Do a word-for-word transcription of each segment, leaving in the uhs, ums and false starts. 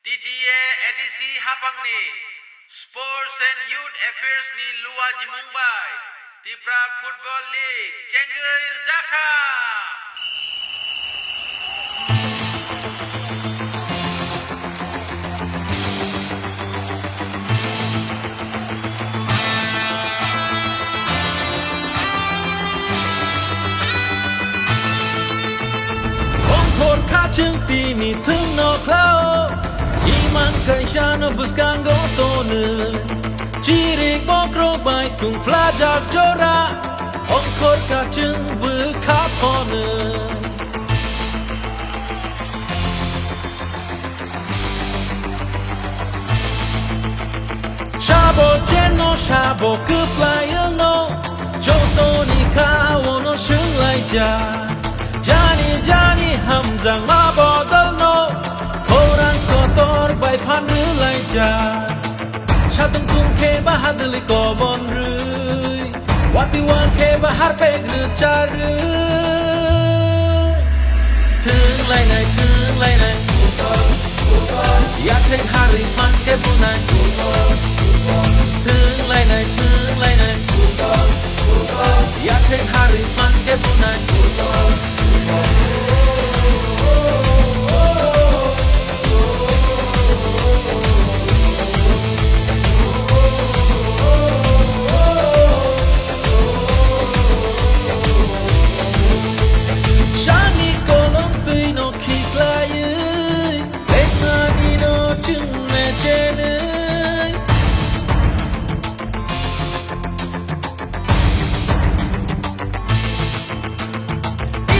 T T A A D C haphangni Sports and Youth Affairs ni luajimung bai Tipra Football League chengwi rwjakha. Ongkhor kha chwng tini thwngno khlao, imang kaisano bwskango tonwi. Chirik bokrok bai tungphlajak jora, ongkhor kha chwng bwkha thonwi. Sabo cheno sabo kwplai wngno, jotoni kha ono swnglaijak. Jani jani hamjakma bodolno, khorang kotor bai phan rwlaijak. Satung tung khe ba hadwlwi kobon rwi, wati wang khe ba harpek rwcharwi. Thwng lainai, thwng lainai, yathek harwi phan khe bunai. Thwng lainai, thwng lainai, yathek harwi phan khe bunai. Sani kolom twi no khiklaiwi, lekmani no chwng mechenwi.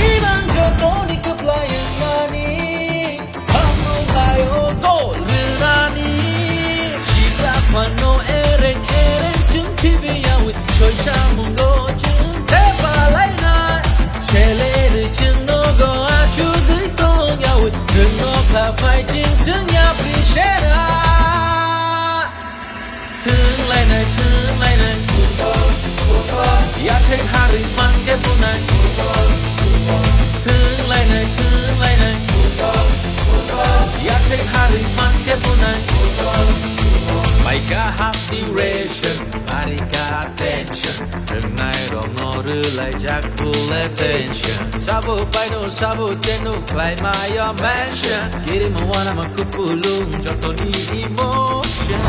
Ibang jotoni kwplai wngnani, hamrung laio gol rwnani. Sikla phano ereng ereng chwng khibiyawi, soisa mungo chwng thepalainai. Selerwi chwng nogo achugwi tongyawi, chwng nokha phai chwng chwng yapri sera. Thwng lainai, thwng lainai, yathek harwi phan khe bunai. Thwng lainai, thwng lainai, yathek harwi phan khe bunai. Mai kaham duration, ari ka tension. Rwngnai rokno rwlaijak full attention. Sabo paino, sabo cheno, khlai mayo mention. Kirima wanama kupulung, jotoni emotion.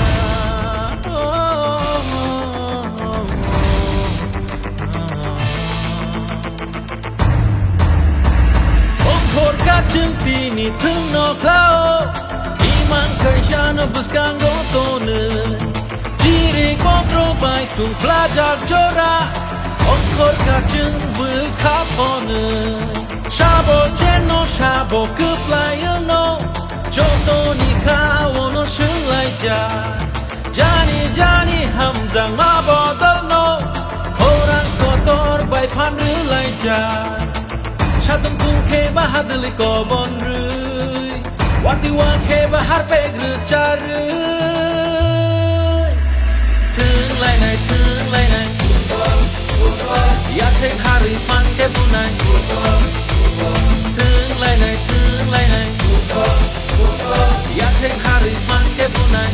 Ongkhor kha chwng tini thwngno khlao, imang kaisano bwskango tonwi. Chirik bokrok bai tungphlajak jora, ongkhor kha chwng bwkha phonwi. Sabo cheno sabo kwplai wngno, jotoni kha ono swnglaijak. Jani jani hamjakma bodolno, khorang kotor bai phan rwlaijak. Satung tung khe ba hadwlwi kobon rwi, wati wang khe ba harpek rwcharwi. Thwng lainai, thwng lainai, yathek harwi phan khe bunai. Thwng lainai, thwng lainai, yathek harwi phan khe bunai.